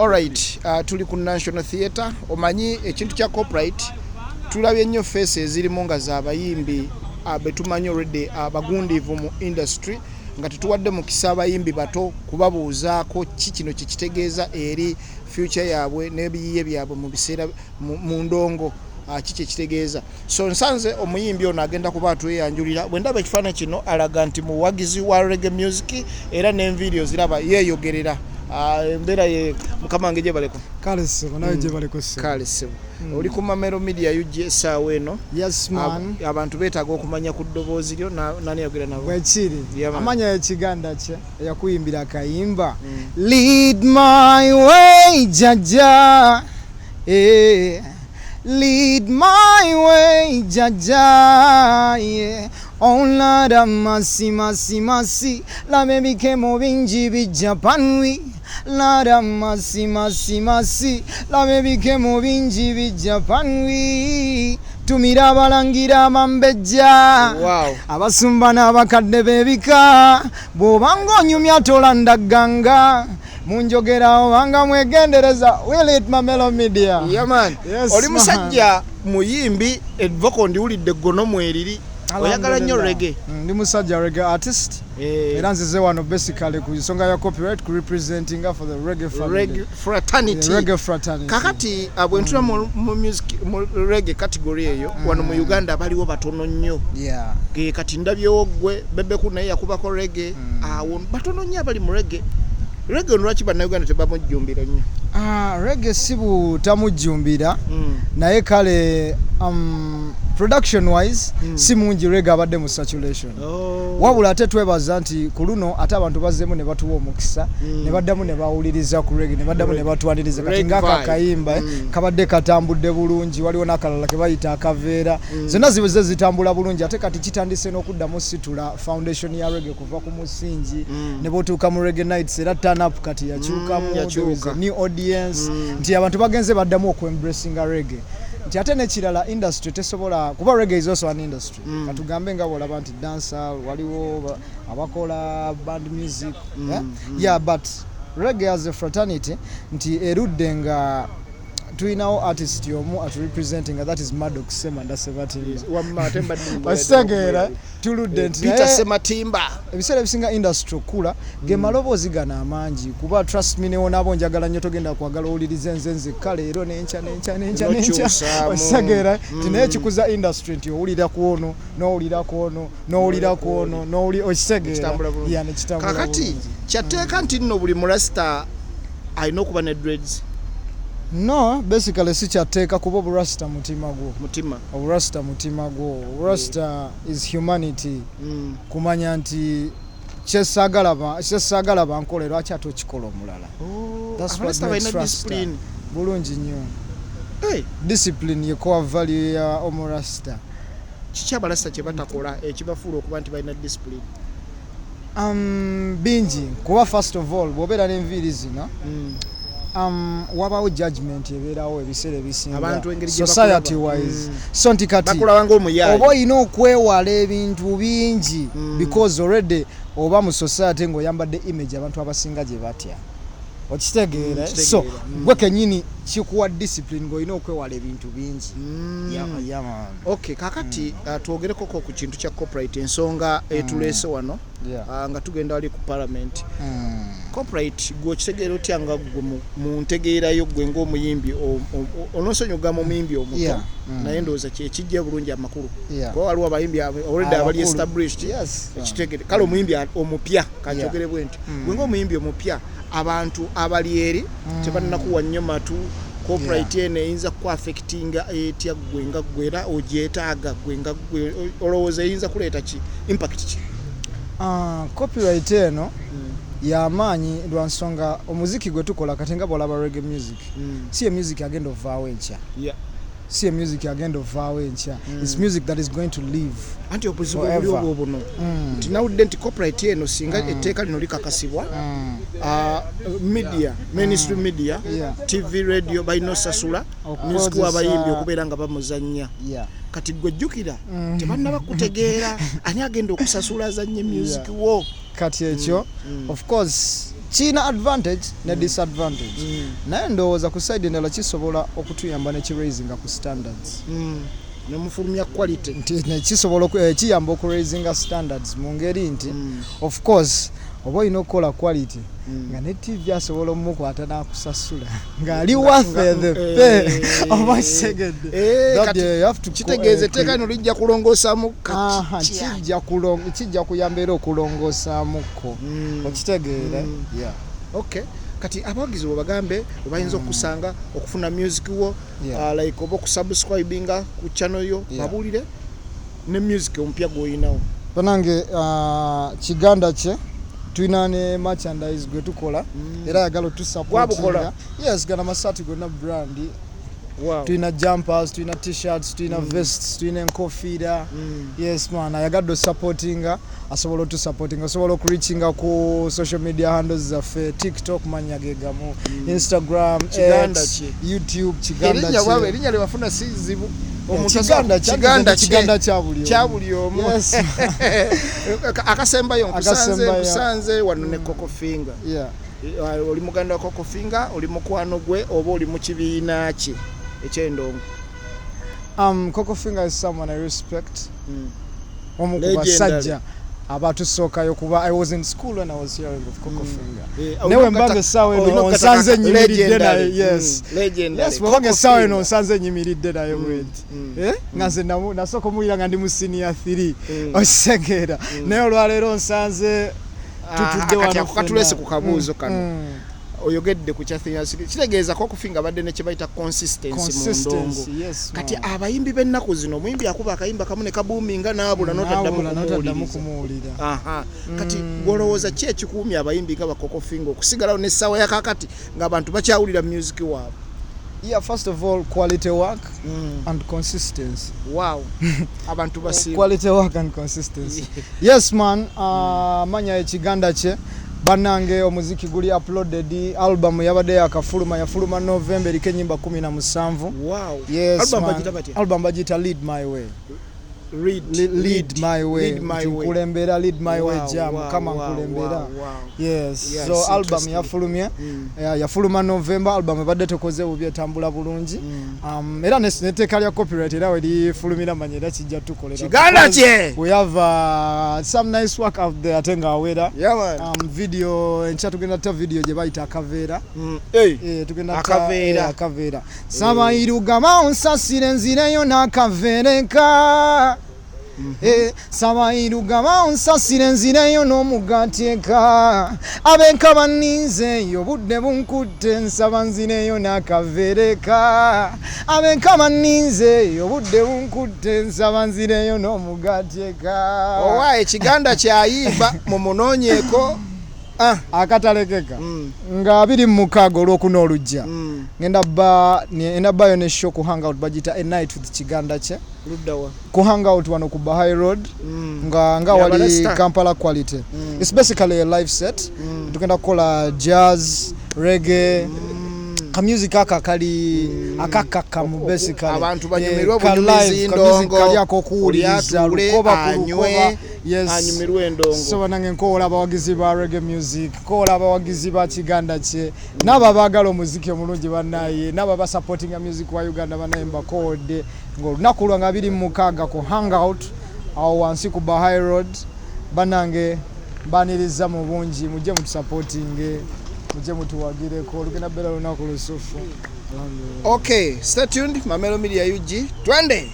Alright, tuli ku National Theatre. Omanyi ekintu kya copyright, tulabye nnyo face ezirimu nga z'abayimbi betumanyi already, abagundiivu mu industry, nga tetuwadde mukisa abayimbi bato kubabuuzaako ki kino kyekitegeeza eri future yaabwe n'ebiyiye byabwe mu biseera mu ndongo, ki kyekitegeeza. So nsanze omuyimbi ono agenda kuba atweyanjulira. Bwe ndaba ekifaananyi kino, alaga nti muwagizi wa reggae music, era n'enviiri oziraba yeeyogerera. Embeera ye mukama wange, gyebaleko. Kale ssebo, nawe gyebaleko ssebo. Kale ssebo, oli ku Mamero Media UG essaawa eno. Yes man. Abantu beetaaga okumanya ku ddoboozi lyo, nani yogera nabo? Bwekiri. Yeah, man. Amanya ekiganda kye eyakuyimbira akayimba "Lead My Way Jah Jah", eh. Lead my way Jah Jah, yeah. Oh Lord have mercy, mercy, mercy. Laba ebikemo bingi bijja panwi. Lord have mercy, mercy, mercy. Laba ebikemo bingi bijja panwi. Tumira abalangira amambejja, abasumba n'abakadde b'ebika. Bw'obanga onyumya tolandagganga munjogera, obanga mwegendereza. Will it Mamelo Media. Yeah, man. Yes, oli man. Musajja muyimbi, evoko ndiwulidde eggono mweriri, oyagala nnyo reggae. Ndi musajja reggae artist. Eh, era nzize wano basically ku nsonga ya copyright, ku representinga for the reggae family. Reggae fraternity. The reggae fraternity. Kakati bwe ntula mu music, mu reggae category eyo wano mu Uganda baliwo batono nnyo. Kati ndabyewo gwe, Bebeku naye yakubako reggae. Awo batono nnyo abali mu reggae. Reggae ono lwaki Bannayuganda tebamujjumbira nnyo? Ah, reggae si butamujjumbira, naye kale production wise si mungi reggae abadde mu saturation. Oh. Wabula ate twebaza nti ku luno ate abantu bazzeemu ne batuwa omukisa, ne baddamu ne bawuliriza ku reggae, ne baddamu ne batwaniriza. Kati Reggae ngaako vibe. akayimba kabadde katambudde bulungi. Waliwo n'akalala ke bayita akaveera. Zonna zibuze zitambula bulungi. Ate kati kitandise n'okuddamu situla foundation ya reggae kuva ku musingi, ne bwotuuka mu Reggae Nights, era turn up kati yakyukamu. There is Yakyuka. a new audience, nti abantu bagenze baddamu okwembracinga reggae. Nti ate n'ekirala, industry tesobola kuba, reggae is also an industry. Katugambe nga bwolaba nti dancehall, waliwo abakola band music, eh? Yeah, but reggae as a fraternity, nti erudde nga tulinawo artist omu aturepresenting, that is Maddox Semanda Sebatimba. Wamma ate mbadde Okitegeera, tuludde nti Peter naye Sematimba. Ebiseera ebisinga industry okula ge maloboozi gano amangi, kuba trust me, newonaaba onjagala nnyo, togenda kwagala owulirize nze nzekka leero, nenkya, nenkya, nenkya, nenkya. Nokyusaamu. Okitegeera nti naye kikuza industry nti owulira ku ono, n'owulira ku ono, n'owulira ku ono, n'owuli, okitegeera? Kitambula bulungi. Yeah, nekitambula Kakati bulungi. kyateeka nti nno buli murasita alina okuba ne dreads? No, basically si kyatteeka, kuba oburasita mutima gwo. Mutima. Oburasita mutima gwo. Oburasita is humanity, kumanya nti kyesaagala bankole, lwaki ate okikola omulala? That's what Abarasita makes balina Rasta. discipline. Bulungi nnyo. Hey, Discipline ye core value ya omurasta. Kiki abalasita kye batakola ekibafuula okuba nti balina discipline? Bingi, kuba first of all, bw'obeera n'enviiri zino, wabawo judgment ebeerawo ebiseera ebisinga, Abantu engeri gye society bakulaba. wise. So nti kati bakulaba ng'omuyaayi. oba olina okwewala ebintu bingi, because already oba mu society ng'oyambadde image abantu abasinga gye batya, okitegeera? So Kitegeera. Gwe kenyini kikuwa discipline ng'olina okwewala ebintu bingi. Yeah, man. Okay, kakati twogerekoko ku kintu kya copyright, ensonga etuleese wano. Nga tugenda wali ku parliament. Copyright gwe okitegeera otya, nga gwe mu ntegeerayo, gwe ng'omuyimbi onoosonyi ogamba omuyimbi omuto? Naye ndowooza kyekijja bulungi amakulu, kuba waliwo abayimbi already abali Abakulu. established. Ekitegere kale omuyimbi omupya, kankyogere bwe nti, gwe ng'omuyimbi omupya, abantu abali eri tebannakuwa nnyo matu, copyright eno eyinza kuaffectinga etya gwe nga gwe, era ogyetaaga gwe nga gwe, olowooza eyinza kuleeta ki, impact ki? Ah, copyright eno yamaanyi lwa nsonga omuziki gwe tukola kati, nga bwolaba reggae music, si ye music agenda ovaawo enkya. Si ye music agenda ovaawo enkya. It's music that is going to live Anti obuzibu forever. obuli obwo buno, nti nawulidde nti copyright eno singa etteeka lino likakasibwa, media, mainstream media, TV, radio, balina osasula Okukozesa- music w'abayimbi okubeera nga bamuzannya. Kati gwe jjukira, tebannaba kutegeera ani agenda okusasula azannye music wo. Kati ekyo, of course, Kiina advantage ne disadvantage, naye ndowooza ku side endala kisobola okutuyamba nekiraisinga ku standards. Nemufulumya quality. Nti nekisobola kiyamba okuraisinga standards mu ngeri nti, of course, oba olina okukola quality nga ne TV asobola omukwata n'akusasula ng'ali worth the pay, oba kitegedde? Kati kitegeeza etteeka lino lijja kulongoosamu. Kijja kuyamba era okulongoosaamuko, okitegeera? Yeah. Okay, kati abawagizi bwe bagambe webayinza okukusanga okufuna music wo, like oba okusubscribinga ku channel yo, babuulire ne music omupya gw'oyinawo. Banange, Kiganda kye tulina ne merchandise gwe tukola, era ayagala Gwabukola? otusupportinga. Yes, gana masaati gonna brand. Tulina jumpers, tulina T-shirts, tulina vests, tulina enkofiira. Yes man, ayagadde osupportinga asobola otusupportinga, osobola okureachinga ku social media handles zaffe: TikTok manya gegamu, Instagram, Kiganda X, kye. YouTube Kiganda Erinnya bwabwe kye. erinnya lye bafuna si zibu. Omuntu Kiganda kye, Kiganda kye. Kiganda kya buli omu. Kya buli omu. Yes. Akasembayo, nkusanze Akasembayo. nkusanze wano ne Coco Finger. Oli muganda wa Coco Finger, oli mukwano gwe, oba oli mu kibiina kye ekyendongo? Coco Finger is someone I respect. Omu ku Legendary. basajja abatusookayo, kuba I was in school when I was hearing of Coco Finger. Olina Newe mbanga essaawa olina eno okukata onsanze nyimiridde legendary. naye. Yes. Legendary. Yes, bw'obanga Coco essaawa eno Finger. onsanze nyimiridde naye bwenti. Eh? Nga nze nasooka omuwulira nga ndi mu senior 3. Okitegeera? Naye olwaleero onsanze tutudde Kati wano ako katulese ffenna. ku kabuuzo kano. Oyogedde ku kya Phineas, kitegeeza Coco Finger abadde ne kye bayita consistency mu ndongo. Consistency, yes, Kati man. abayimbi b'ennaku zino, omuyimbi akuba akayimba kamu ne kabuuminga n'abula, n'otaddamu N'abula, n'otaddamu kumuwuliriza. kumuwulira. Aha. Kati gwolowooza ki ekikuumya abayimbi nga ba Coco Finger okusigalawo n'essaawa ya kakati ng'abantu bakyawulira music waabwe? Yeah, first of all, quality work and consistency. Wow, abantu basiima. Quality work and consistency. Yes man, manya Ekiganda kye. Bannange, omuziki guli uploaded, album yabadde yakafuluma, yafuluma November, eriko ennyimba 17. Wow. Yes, Album man. bagiyita batya? Album bagiyita Lead My Way. Read, Lead My Way. Lead My Way. Nkulembera, lead my way, ja Mukama nkulembera. Yes. Yeah, So it's album interesting. yafulumye. Yeah, yafuluma November, album ebadde tekoze bubi, etambula bulungi. Era netteeka lya copyright era werifulumira, manya era kijja tukolera. Kiganda Because kye! we have some nice work out there ate ng'awera. Yeah, man. Video enkya tugenda ta video gye bayita Akaveera. Hey. Eh, tugenda Akaveera. Akaveera. Saba onsasire nzireyo n'akaveereka. Eh, saba irugama onsasire nzireyo n'omugaati eka, ab'enka banninzeeyo, budde bunkutte, nsaba nzireyo n'akaveereka, ab'enka banninzeeyo, budde bunkutte, nsaba nzireyo n'omugaati eka. Owa Ekiganda kyayimba, mumunoonyeeko. Akatalekeka nga 26 Olwokuna olujja ngenda ba ngenda bayo ne show ku Hangout, bagiyita A Night with Kiganda kye. Luddawa? Ku Hangout wano ku Bahai Road, nga Ya wali Balasta. Kampala Quality. It's basically a live set. Tugenda kukola jazz, reggae, ka music aka kali akakakamu basically. Abantu banyumirwe Eh, ka bunyumizi live, ka music ndongo. kali akokuwuliriza, Oli atule, lukoba ku anywe, lukoba. Yes. anyumirwe endongo. So banange, nkoola abawagizi ba reggae music, nkoola abawagizi ba Kiganda kye, n'abo abaagala omuziki omulungi bannaye, n'abo abasupportinga music wa Uganda bannaye, mbakoodde ng'olunaku lwange 26 ku Hangout awo wansi ku Bahai Road. Bannange, mbaniriza mu bungi, mujje mutusupportinge, mujje mutuwagireko, olugenda beera lunaku lusufu. Alhamdulillah. Okay, stay tuned. Mamelo Media UG, twende.